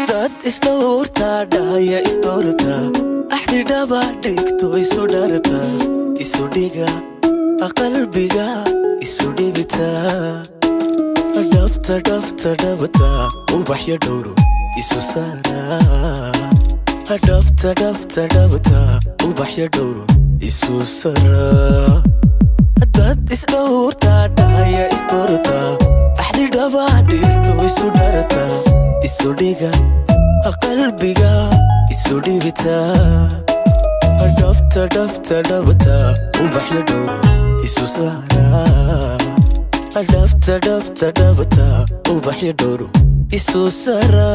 Dad isdhowrta, dhaya isdoorta, axdi dhaba dhigto, isu dharta, isu dhiga qalbiga, isu dhibita, dhabta dhabta dhabta, ubaxyo dhowro isu saara. Dhabta dhabta dhabta, ubaxyo dhowro isu sara. Dad isdhowrta, dhaya isdoorta, axdi dhaba dhigto, isu dharta, isu dhiga qalbiga, isu dhibita, dhabta dhabta dhabta, ubaxyo dhowro isu saara. Dhabta dhabta dhabta, ubaxyo dhowro isu sara.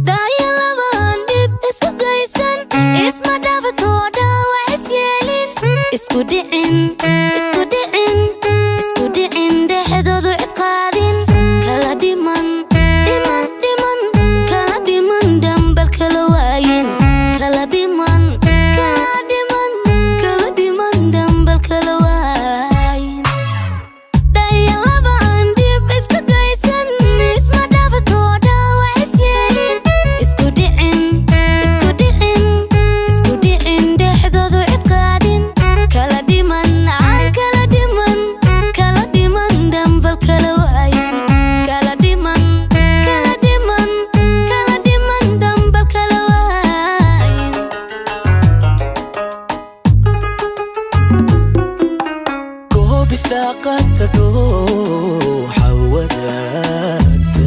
Dhaya labaan dhib isu geysan, isma dhaafato, dhaawac is yeelin, isku dhicin, isku dhicin, isku dhicin, dhexdoodu cid qaadin, kala dhiman, dhiman, dhiman, kala dhiman, dambal kala waayin, kala dhiman, kala dhiman, kala dhiman, dambal kala waayin. Dhaya labaan dib isku geysan, isma dhaafato, dhaawac is yeelin, isku dhicin, isku dhicin, isku dhicin, dhexdoodu cid qaadin, kala dhiman, aan kala dhiman, kala dhiman, dambal kala waayin, kala dhiman, kala dhiman, kala dhiman, dambal kala waayin. Goob isdhaaqata, dhuuxa wadaagta,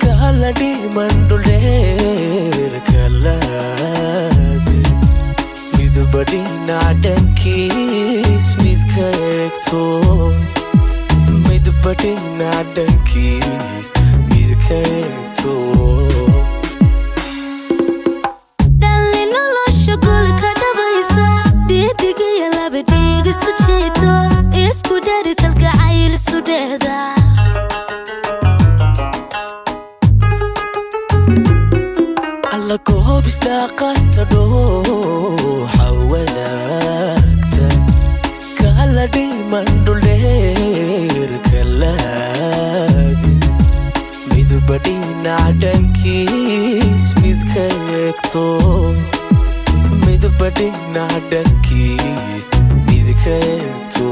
kala dhiman, dhuldheer kalaade, midba dhinac dhankiis mid ka eegto, midba dhinac dhankiis mid ka eegto. Dhalli nolosha guli ka dhabaysa, dhiidigiyo laba dhiig isu jeeto, isku dheri, kalgacayl isu dheehda. Alla, goob isdhaaqata, dhuuxa wadaagta, kala dhiman, dhuldheer kalaade, midba dhinac dhankiis mid ka eegto, midba dhinac dhankiis mid ka eegto.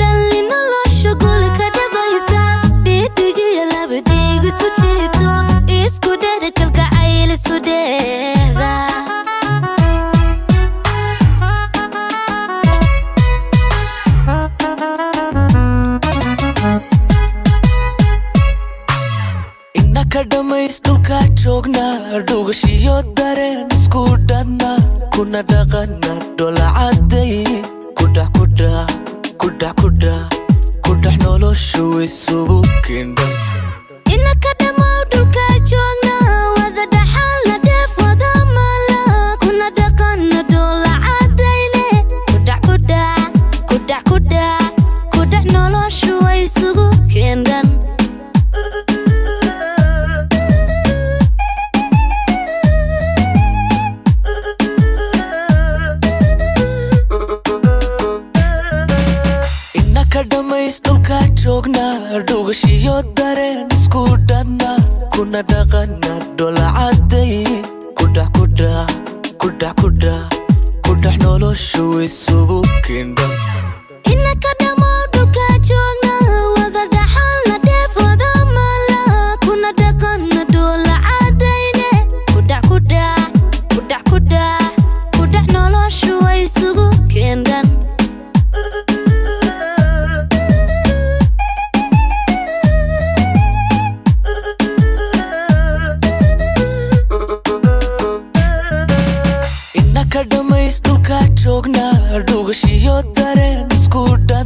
Dhalli nolosha guli ka dhabaysa, dhiidigiyo laba dhiig isu jeeto, isku dheri, kalgacayl isu dheehda. Inaka dhammays dhulka joogna, dhugashiyo dareen isku dhadna, kuna dhaqana dholcaday, kudhax kudhax kudhax kudhax kudhax, noloshu isugu kindhan. Inaka dhammow dhulka joogna, wada dhaxalna, dheef wada maala, kuna dhaqana dhoola cadayne, kudhac kudhac kudhac kudhac kudhac, noloshu way isugu keendhan. Inaka dhammays dhulka joogna, dhugashiyo dareen isku dhadna, kuna dhaqana dholcaday, kudhax kudhax kudhax kudhax kudhax, noloshu isugu kindhan. Inaka dhammow dhulka joogna, wada dhaxalna, dheef wada maala, kuna dhaqana dhoola cadayne, kudhac kudhac kudhac kudhac kudhac, noloshu way isugu keendhan. Joognaa dhugashiyo dareen isku dhan.